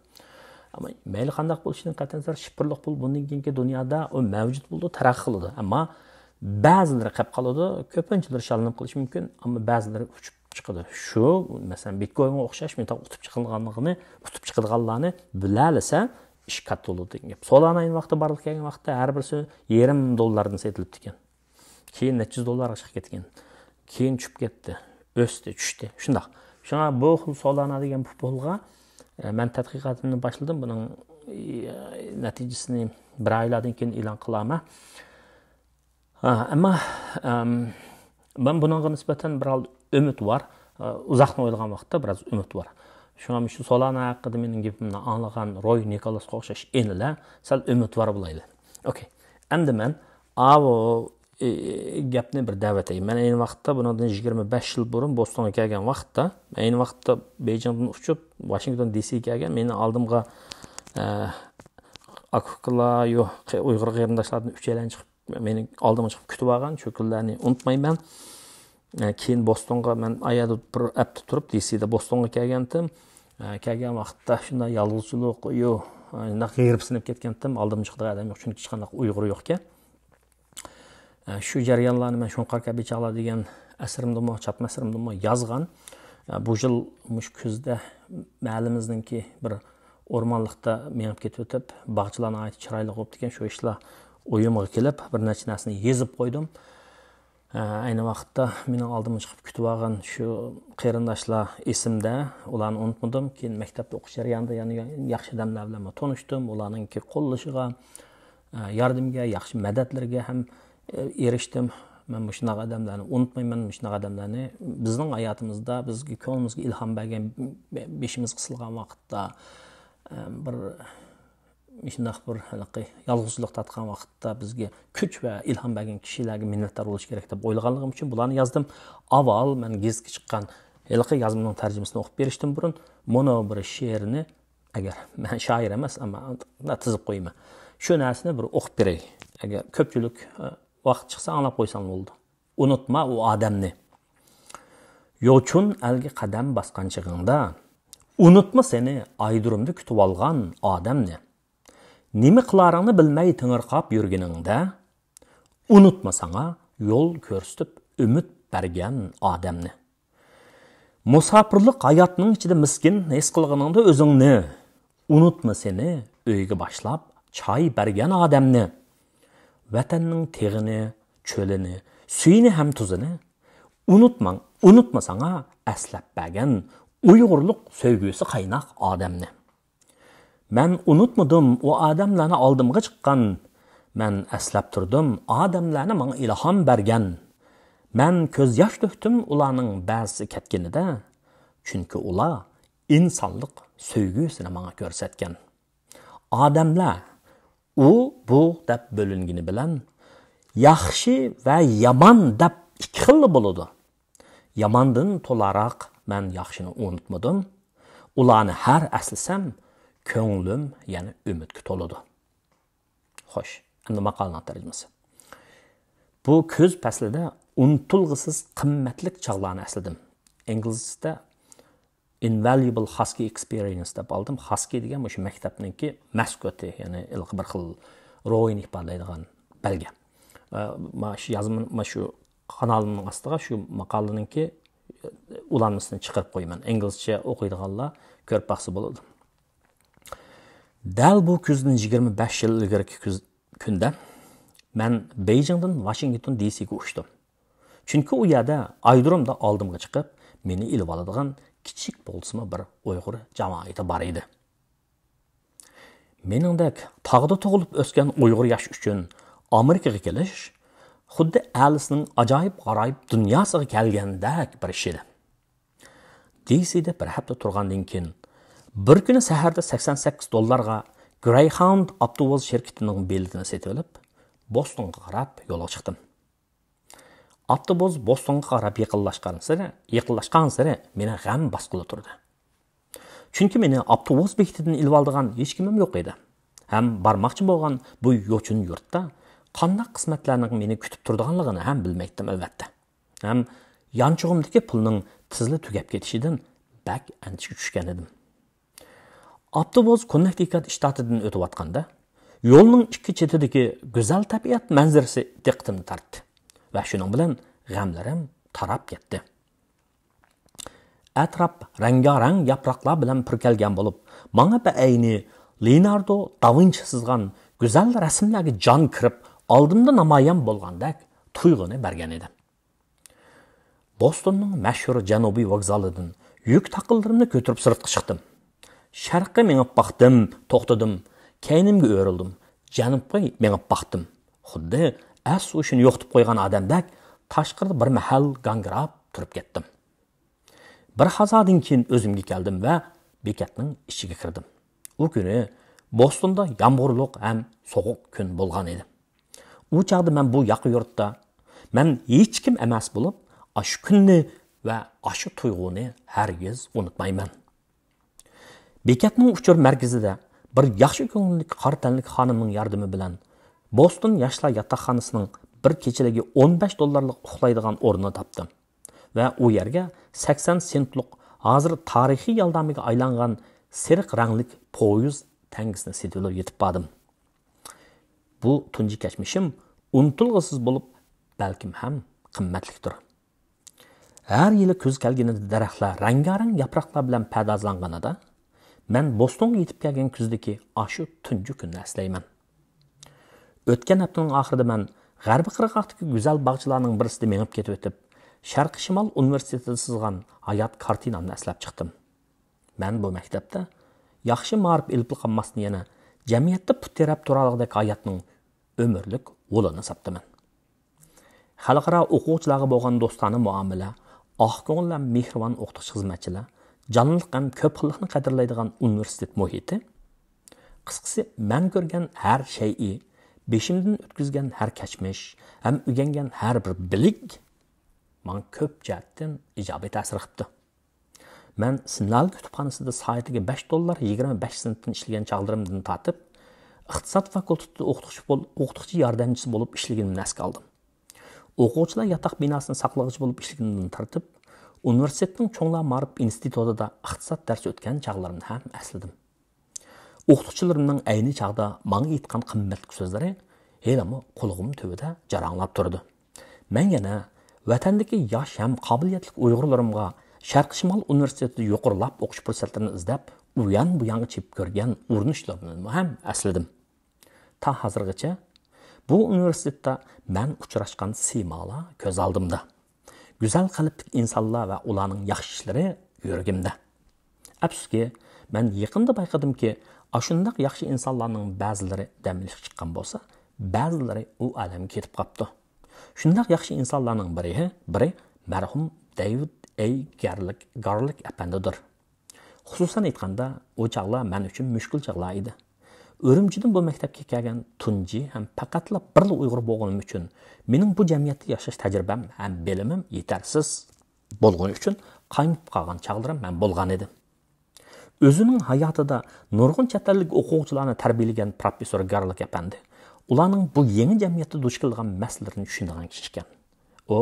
ئەمما مەيلى قانداق بولۇشىدىن قەتئىينەزەر، شىپىرلىق پۇل بۇندىن كېيىنكى دۇنيادا ئۇ مەۋجۇت بولىدۇ، تەرەققىي قىلىدۇ. ئەمما بەزىلىرى قېلىپ قالىدۇ، كۆپىنچىلىرى شاللىنىپ قېلىشى مۇمكىن، ئەمما بەزىلىرى ئۇچۇپ چىقىدۇ. شۇ، مەسىلەن، بىتكوينغا ئوخشاش مۇنداق ئۇتۇپ چىقىدىغانلىقىنى، ئۇتۇپ چىقىدىغانلارنى بىلەلىسە، ئىش كاتتا بولىدۇ دېگەن گەپ. سولانا ئەينى ۋاقىتتا بارلىققا كەلگەن ۋاقىتتا ھەر بىرسى يېرىم دوللاردىن سېتىلىپتىكەن. كېيىن نەچچە يۈز دوللارغا چىقىپ كەتكەن. كېيىن چۈشۈپ كەتتى. ئۆستى، چۈشتى. شۇنداق. شۇڭا بۇ خىل سولانا دېگەن پۇلغا، ئە، مەن تەتقىقاتىمنى باشلىدىم. بۇنىڭ، ئى، نەتىجىسىنى بىر ئايلاردىن كېيىن ئېلان قىلارمەن. ھە، ئەمما، ئەم، مەن بۇنىڭغا نىسبەتەن بىر ھال ئۈمىد بار. ئە، ئۇزاقنى ئويلىغان ۋاقىتتا بىراز ئۈمىد بار. شۇڭا مۇشۇ سولانا ھەققىدە مېنىڭ گېپىمنى ئاڭلىغان روي نىكولاسقا ئوخشاش ئېنىلەر سەل ئۈمىدۋار بولايلى. ئوكەي. ئەمدى مەن ئاۋۇ، ئى، گەپنى بىر دەۋېتەي. مەن ئەينى ۋاقىتتا بۇنىڭدىن يىگىرمە بەش يىل بۇرۇن بوستونغا كەلگەن ۋاقىتتا، ئەينى ۋاقىتتا بېيجىڭدىن ئۇچۇپ، ۋاشىنگتون دى سىگە كەلگەن، مېنىڭ ئالدىمغا، ئە، ئاكا-ئۇكىلار، يو-، قې-، ئۇيغۇر قېرىنداشلاردىن ئۈچەيلەن چىقىپ، مېنى ئالدىمغا چىقىپ كۈتۈۋالغان، شۇ كۈنلەرنى ئۇنتۇمايمەن. ئە، كېيىن بوستونغا مەن ئايەردە بىر ھەپتە تۇرۇپ، دى سىدا بوستونغا كەلگەنتىم. ئە، كەلگەن ۋاقىتتا شۇنداق يالغۇزچىلىق، يو-، ئە، شۇنداق غېرىبسىنىپ كەتكەنتىم، ئالدىمغا چىقىدىغان ئادەم يوق، چۈنكى ھېچقانداق ئۇيغۇر يوقكەن. ئە، شۇ جەريانلارنى مەن شۇڭقار كەبى چاغلار دېگەن ئەسىرىمدىمۇ، چاتما ئەسىرىمدىمۇ يازغان. ئە، بۇ يىل مۇشۇ كۈزدە مەھەللىمىزنىڭكى بىر ئورمانلىقتا مېڭىپ كېتىۋېتىپ، باغچىلار ناھايىتى چىرايلىق بوپتىكەن. شۇ ئىشلار ئويۇمغا كېلىپ، بىر نەچچە نەرسىنى يېزىپ قويدۇم. ئە، ئەينى ۋاقىتتا مېنىڭ ئالدىمغا چىقىپ كۈتۈۋالغان شۇ قېرىنداشلار ئېسىمدە، ئۇلارنى ئۇنتۇمىدىم. كېيىن مەكتەپتە ئوقۇش جەريانىدا يەنە ياخشى ئادەملەر بىلەنمۇ تونۇشتۇم. ئۇلارنىڭكى قوللىشىغا، ئە، ياردىمىگە، ياخشى مەدەتلىرىگە ھەم، ئە، ئېرىشتىم. مەن مۇشۇنداق ئادەملەرنى ئۇنتۇمايمەن، مۇشۇنداق ئادەملەرنى بىزنىڭ ھاياتىمىزدا بىزگە، كۆڭلىمىزگە ئىلھام بەرگەن، بېشىمىز قىسىلغان ۋاقىتتا، ئە، بىر مۇشۇنداق بىر ھېلىقى يالغۇزچىلىق تارتقان ۋاقىتتا بىزگە كۈچ ۋە ئىلھام بەرگەن كىشىلەرگە مىننەتدار بولۇش كېرەك دەپ ئويلىغانلىقىم ئۈچۈن بۇلارنى يازدىم. ئاۋۋال مەن گېزىتكە چىققان ھېلىقى يازمىنىڭ تەرجىمىسىنى ئوقۇپ بېرىشتىن بۇرۇن، مۇنۇ بىر شېئىرنى، ئەگەر مەن شائىر ئەمەس، ئەمما تىزىپ قويىمەن. شۇ نەرسىنى بىر ئوقۇپ بېرەي. ئەگەر كۆپچىلىك، ئە، ۋاقىت چىقسا ئاڭلاپ قويساڭ بولىدۇ. ئۇنتۇما ئۇ ئادەمنى. يوچۇن ئەلگە قەدەم باسقان چېغىڭدا، ئۇنتۇما سېنى ئايرودرومدا كۈتۈۋالغان ئادەمنى. نېمە قىلارىڭنى بىلمەي تېڭىرقاپ يۈرگىنىڭدە، ئۇنتۇما ساڭا يول كۆرسىتىپ ئۈمىد بەرگەن ئادەمنى. مۇساپىرلىق ھاياتنىڭ ئىچىدە مىسكىن ھېس قىلغىنىڭدا ئۆزۈڭنى، ئۇنتۇما سېنى ئۆيگە باشلاپ چاي بەرگەن ئادەمنى. ۋەتەننىڭ تېغىنى، چۆلىنى، سۈيىنى ھەم تۇزىنى ئۇنتۇماڭ، ئۇنتۇما ساڭا ئەسلەپ بەرگەن ئۇيغۇرلۇق سۆيگۈسى قايناق ئادەمنى. مەن ئۇنتۇمىدىم ئۇ ئادەملەرنى ئالدىمغا چىققان. مەن ئەسلەپ تۇردۇم ئادەملەرنى ماڭا ئىلھام بەرگەن. مەن كۆز ياش تۆكتۈم ئۇلارنىڭ بەزىسى كەتكىنىدە. چۈنكى ئۇلار ئىنسانلىق سۆيگۈسىنى ماڭا كۆرسەتكەن. ئادەملەر ئۇ، بۇ دەپ بۆلۈنگىنى بىلەن، ياخشى ۋە يامان دەپ ئىككى خىللا بولىدۇ. ياماندىن تولاراق مەن ياخشىنى ئۇنتۇمىدىم. ئۇلارنى ھەر ئەسلىسەم، كۆڭلۈم يەنە ئۈمىدكە تولىدۇ. خوش، ئەمدى ماقالىنىڭ تەرجىمىسى. بۇ كۈز پەسلىدە ئۇنتۇلغۇسىز قىممەتلىك چاغلارنى ئەسلىدىم. ئىنگلىزچىسىدا Invaluable Husky Experience دەپ ئالدىم. خاسكى دېگەن مۇشۇ مەكتەپنىڭكى مەسكوتى، يەنى ھېلىقى بىر خىل روھىنى ئىپادىلەيدىغان بەلگە. ئە، مانا شۇ يازما، مانا شۇ قانالىمنىڭ ئاستىغا شۇ ماقالىنىڭكى ئۇلانمىسىنى چىقىرىپ قويىمەن. ئىنگلىزچە ئوقۇيدىغانلار كۆرۈپ باقسا بولىدۇ. دەل بۇ كۈزدىن يىگىرمە بەش يىل ئىلگىرىكى كۈز، كۈندە مەن بېيجىڭدىن ۋاشىنگتون دى سىگە ئۇچتۇم. چۈنكى ئۇ يەردە ئايرودرومدا ئالدىمغا چىقىپ، مېنى ئېلىۋالىدىغان كىچىك بولسىمۇ بىر ئۇيغۇر جامائىتى بار ئىدى. مېنىڭدەك تاغدا تۇغۇلۇپ ئۆسكەن ئۇيغۇر ياش ئۈچۈن ئامېرىكىغا كېلىش خۇددى ئەلىسنىڭ ئاجايىپ غارايىپ دۇنياسىغا كەلگەندەك بىر ئىش ئىدى. دى سىدە بىر ھەپتە تۇرغاندىن كېيىن، بىر كۈنى سەھەردە سەكسەن سەككىز دوللارغا گرېيخاۋند ئاپتوبۇس شىركىتىنىڭ بېلىتىنى سېتىۋېلىپ، بوستونغا قاراپ يولغا چىقتىم. ئاپتوبۇس بوستونغا قاراپ يېقىنلاشقانسېرى، يېقىنلاشقانسېرى مېنى غەم باسقىلى تۇردى. چۈنكى مېنى ئاپتوبۇس بېكىتىدىن ئېلىۋالىدىغان ھېچكىمىم يوق ئىدى. ھەم بارماقچى بولغان بۇ يوچۇن يۇرتتا قانداق قىسمەتلەرنىڭ مېنى كۈتۈپ تۇرىدىغانلىقىنى ھەم بىلمەيتتىم، ئەلۋەتتە. ھەم يانچۇقۇمدىكى پۇلنىڭ تېزلا تۈگەپ كېتىشىدىن بەك ئەندىشىگە چۈشكەن ئىدىم. ئاپتوبۇس كوننېكتىكۇت شتاتىدىن ئۆتۈۋاتقاندا، يولنىڭ ئىككى چېتىدىكى گۈزەل تەبىئەت مەنزىرىسى دىققىتىمنى تارتتى ۋە شۇنىڭ بىلەن غەملىرىم تاراپ كەتتى. ئەتراپ رەڭگارەڭ ياپراقلار بىلەن پۈركەلگەن بولۇپ، ماڭا بەئەينى لېئوناردو داۋىنچى سىزغان گۈزەل رەسىملەرگە جان كىرىپ، ئالدىمدا نامايان بولغاندەك تۇيغۇنى بەرگەن ئىدى. بوستوننىڭ مەشھۇر جەنۇبىي ۋوگزالىدىن يۈك تاقىلىرىمنى كۆتۈرۈپ سىرتقا چىقتىم. شەرققە مېڭىپ باقتىم، توختىدىم. كەينىمگە ئۆرۈلدۈم. جەنۇبقا مېڭىپ باقتىم. خۇددى ئەس-ھوشىنى يوقىتىپ قويغان ئادەمدەك تاشقىرىدا بىر مەھەل گاڭگىراپ تۇرۇپ كەتتىم. بىر ھازادىن كېيىن ئۆزۈمگە كەلدىم ۋە بېكەتنىڭ ئىچىگە كىردىم. ئۇ كۈنى بوستوندا يامغۇرلۇق ھەم سوغۇق كۈن بولغان ئىدى. ئۇ چاغدا مەن بۇ ياقا يۇرتتا، مەن ھېچكىم ئەمەس بولۇپ، ئاشۇ كۈننى ۋە ئاشۇ تۇيغۇنى ھەرگىز ئۇنتۇمايمەن. بېكەتنىڭ ئۇچۇر مەركىزىدە بىر ياخشى كۆڭۈللۈك قارا تەنلىك خانىمنىڭ ياردىمى بىلەن بوستون ياشلار ياتاقخانىسىنىڭ بىر كېچىلىكى ئون بەش دوللارلىق ئۇخلايدىغان ئورنىنى تاپتىم ۋە ئۇ يەرگە سەكسەن سېنتلۇق، ھازىر تارىخىي يالدامىگە ئايلانغان سېرىق رەڭلىك پويىز تەڭگىسىنى سېتىۋېلىپ يېتىپ باردىم. بۇ تۇنجى كەچمىشىم ئۇنتۇلغۇسىز بولۇپ، بەلكىم ھەم قىممەتلىكتۇر. ھەر يىلى كۈز كەلگىنىدە دەرەخلەر رەڭگارەڭ ياپراقلار بىلەن پەردازلانغىنىدا، مەن بوستونغا يېتىپ كەلگەن كۈزدىكى ئاشۇ تۇنجى كۈننى ئەسلەيمەن. ئۆتكەن ھەپتىنىڭ ئاخىرىدا مەن غەربىي قىرغاقتىكى گۈزەل باغچىلارنىڭ بىرسىدە مېڭىپ كېتىۋېتىپ، شەرقىي شىمال ئۇنىۋېرسىتېتىدا سىزغان ھايات كارتىنامنى ئەسلەپ چىقتىم. مەن بۇ مەكتەپتە ياخشى مائارىپ ئېلىپلا قالماستىن، يەنە جەمئىيەتتە پۇت تىرەپ تۇرالىغۇدەك ھاياتنىڭ ئۆمۈرلۈك ئۇلىنى ساپتىمەن. خەلقئارا ئوقۇغۇچىلارغا بولغان دوستانە مۇئامىلە، ئاق كۆڭۈل ھەم مېھرىبان ئوقۇتقۇچى خىزمەتچىلەر، جانلىق ھەم كۆپ خىللىقنى قەدىرلەيدىغان ئۇنىۋېرسىتېت مۇھىتى، قىسقىسى، مەن كۆرگەن ھەر شەيئى، بېشىمدىن ئۆتكۈزگەن ھەر كەچمىش ھەم ئۆگەنگەن ھەر بىر بىلىك ماڭا كۆپ جەھەتتىن ئىجابىي تەسىر قىپتۇ. مەن سىنلال كۇتۇپخانىسىدا سائىتىگە بەش دوللار يىگىرمە بەش سېنتتىن ئىشلىگەن چاغلىرىمدىن تارتىپ، ئىقتىساد فاكۇلتېتىدا ئوقۇتقۇچى بول-، ئوقۇتقۇچى ياردەمچىسى بولۇپ ئىشلىگىنىمنى ئەسكە ئالدىم. ئوقۇغۇچىلار ياتاق بىناسىنى ساقلىغۇچى بولۇپ ئىشلىگىنىمدىن تارتىپ، ئۇنىۋېرسىتېتنىڭ چوڭلار مائارىپ ئىنستىتۇتىدا ئىقتىساد دەرسى ئۆتكەن چاغلىرىمنى ھەم ئەسلىدىم. ئوقۇتقۇچىلىرىمنىڭ ئەينى چاغدا ماڭا ئېيتقان قىممەتلىك سۆزلىرى ھېلىمۇ قۇلىقىم تۈۋىدە جاراڭلاپ تۇرىدۇ. مەن يەنە ۋەتەندىكى ياش ھەم قابىلىيەتلىك ئۇيغۇرلىرىمغا شەرقىي شىمال ئۇنىۋېرسىتېتىدا يۇقىرىلاپ ئوقۇش پۇرسەتلىرىنى ئىزدەپ، ئۇيان-بۇيانغا چېپىپ كۆرگەن ئۇرۇنۇشلىرىمنىمۇ ھەم ئەسلىدىم. تا ھازىرغىچە بۇ ئۇنىۋېرسىتېتتا مەن ئۇچراشقان سىيمالار كۆز ئالدىمدا. گۈزەل قەلبلىك ئىنسانلار ۋە ئۇلارنىڭ ياخشى ئىشلىرى يۈرىكىمدە. ئەپسۇسكى، مەن يېقىندا بايقىدىمكى، ئاشۇنداق ياخشى ئىنسانلارنىڭ بەزىلىرى دەم ئېلىشقا چىققان بولسا، بەزىلىرى ئۇ ئالەمگە كېتىپ قاپتۇ. شۇنداق ياخشى ئىنسانلارنىڭ بىرى، بىرى مەرھۇم دېۋىد ئەي گەرلىك، گارلىك ئەپەندىدۇر. خۇسۇسەن ئېيتقاندا، ئۇ چاغلار مەن ئۈچۈن مۈشكۈل چاغلار ئىدى. ئۈرۈمچىدىن بۇ مەكتەپكە كەلگەن تۇنجى ھەم پەقەتلا بىرلا ئۇيغۇر بولغىنىم ئۈچۈن، مېنىڭ بۇ جەمئىيەتتە ياشاش تەجرىبەم ھەم بىلىمىم يېتەرسىز بولغىنى ئۈچۈن قايمۇقۇپ قالغان چاغلىرىم ھەم بولغان ئىدى. ئۆزىنىڭ ھاياتىدا نۇرغۇن چەت ئەللىك ئوقۇغۇچىلارنى تەربىيەلىگەن پروفېسسور گارلىك ئەپەندى ئۇلارنىڭ بۇ يېڭى جەمئىيەتتە دۇچ كېلىدىغان مەسىلىلىرىنى چۈشىنىدىغان كىشى ئىكەن. ئۇ،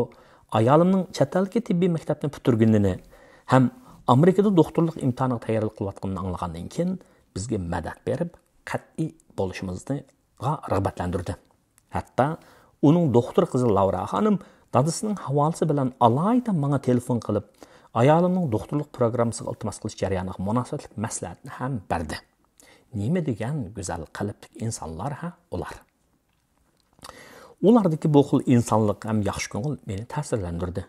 ئايالىمنىڭ چەت ئەلدىكى تېببىي مەكتەپنى پۈتتۈرگىنىنى ھەم ئامېرىكىدا دوختۇرلۇق ئىمتىھانىغا تەييارلىق قىلىۋاتقىنىنى ئاڭلىغاندىن كېيىن، بىزگە مەدەت بېرىپ، قەتئىي بولۇشىمىزغا رىغبەتلەندۈردى. ھەتتا ئۇنىڭ دوختۇر قىزى لاۋرا خانىم دادىسىنىڭ ھاۋالىسى بىلەن ئالايىتە ماڭا تېلېفون قىلىپ، ئايالىمنىڭ دوختۇرلۇق پروگراممىسىغا ئىلتىماس قىلىش جەريانىغا مۇناسىۋەتلىك مەسلىھەتنى ھەم بەردى. نېمە دېگەن گۈزەل قەلبلىك ئىنسانلار ھە ئۇلار! ئۇلاردىكى بۇ خىل ئىنسانلىق ھەم ياخشى كۆڭۈل مېنى تەسىرلەندۈردى.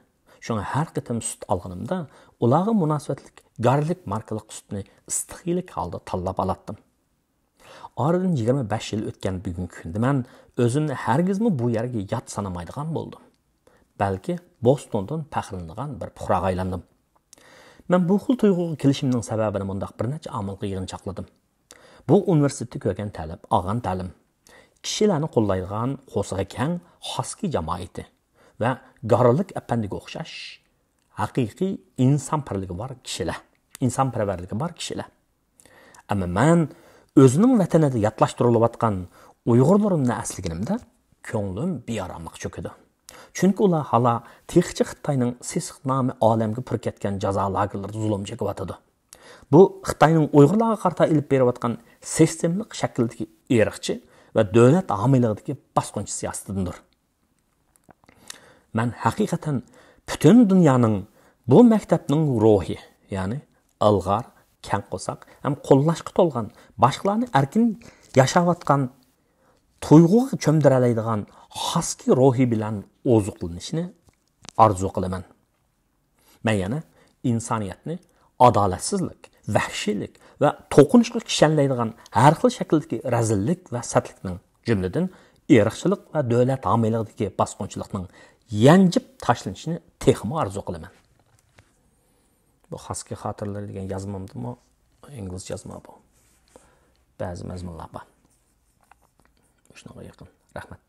شۇڭا ھەر قېتىم سۈت ئالغىنىمدا، ئۇلارغا مۇناسىۋەتلىك گارلىك ماركىلىق سۈتنى ئىستىخىيلىك ھالدا تاللاپ ئالاتتىم. ئارىدىن يىگىرمە بەش يىل ئۆتكەن بۈگۈنكى كۈندە مەن ئۆزۈمنى ھەرگىزمۇ بۇ يەرگە يات سانىمايدىغان بولدۇم. بەلكى بوستوندىن پەخىرلىنىدىغان بىر پۇقراغا ئايلاندىم. مەن بۇ خىل تۇيغۇغا كېلىشىمنىڭ سەۋەبىنى مۇنداق بىر نەچچە ئامىلغا يىغىنچاقلىدىم. بۇ ئۇنىۋېرسىتېتتا كۆرگەن تەلىم، ئالغان تەلىم، كىشىلەرنى قوللايدىغان قورسىقى كەڭ خاسكى جامائىتى ۋە گارلىك ئەپەندىگە ئوخشاش ھەقىقىي ئىنسانپەرۋەرلىكى بار كىشىلەر. ئىنسانپەرۋەرلىكى بار كىشىلەر. ئەمما مەن ئۆزىنىڭ ۋەتىنىدە ياتلاشتۇرۇلۇۋاتقان ئۇيغۇرلىرىمنى ئەسلىگىنىمدە، كۆڭلۈم بىئاراملىققا چۆكىدۇ. چۈنكى ئۇلار ھالا تېخىچە خىتاينىڭ سېسىق نامى ئالەمگە پۈر كەتكەن جازا لاگېرلىرىدا زۇلۇم چېكىۋاتىدۇ. بۇ خىتاينىڭ ئۇيغۇرلارغا قارىتا ئېلىپ بېرىۋاتقان سىستېمىلىق شەكىلدىكى ئىرقچى ۋە دۆلەت ھامىيلىقىدىكى باسقۇنچى سىياسىتىدىندۇر. مەن ھەقىقەتەن پۈتۈن دۇنيانىڭ بۇ مەكتەپنىڭ روھى، يەنى ئىلغار، كەڭ قورساق ھەم قوللاشقا تولغان، باشقىلارنى ئەركىن ياشاۋاتقان تۇيغۇغا چۆمدۈرەلەيدىغان خاسكى روھى بىلەن ئوزۇقلىنىشىنى ئارزۇ قىلىمەن. مەن يەنە ئىنسانىيەتنى ئادالەتسىزلىك، ۋەھشىيلىك ۋە توقۇنۇشقا كىشەنلەيدىغان ھەر خىل شەكىلدىكى رەزىللىك ۋە سەتلىكنىڭ، جۈملىدىن، ئىرقچىلىق ۋە دۆلەت ھامىيلىقىدىكى باسقۇنچىلىقنىڭ يەنجىپ تاشلىنىشىنى تېخىمۇ ئارزۇ قىلىمەن. بۇ خاسكى خاتىرىلىرى دېگەن يازمامدىمۇ؟ ئىنگلىزچە يازما بۇ. بەزى مەزمۇنلار بار. شۇنىڭغا يېقىن. رەھمەت.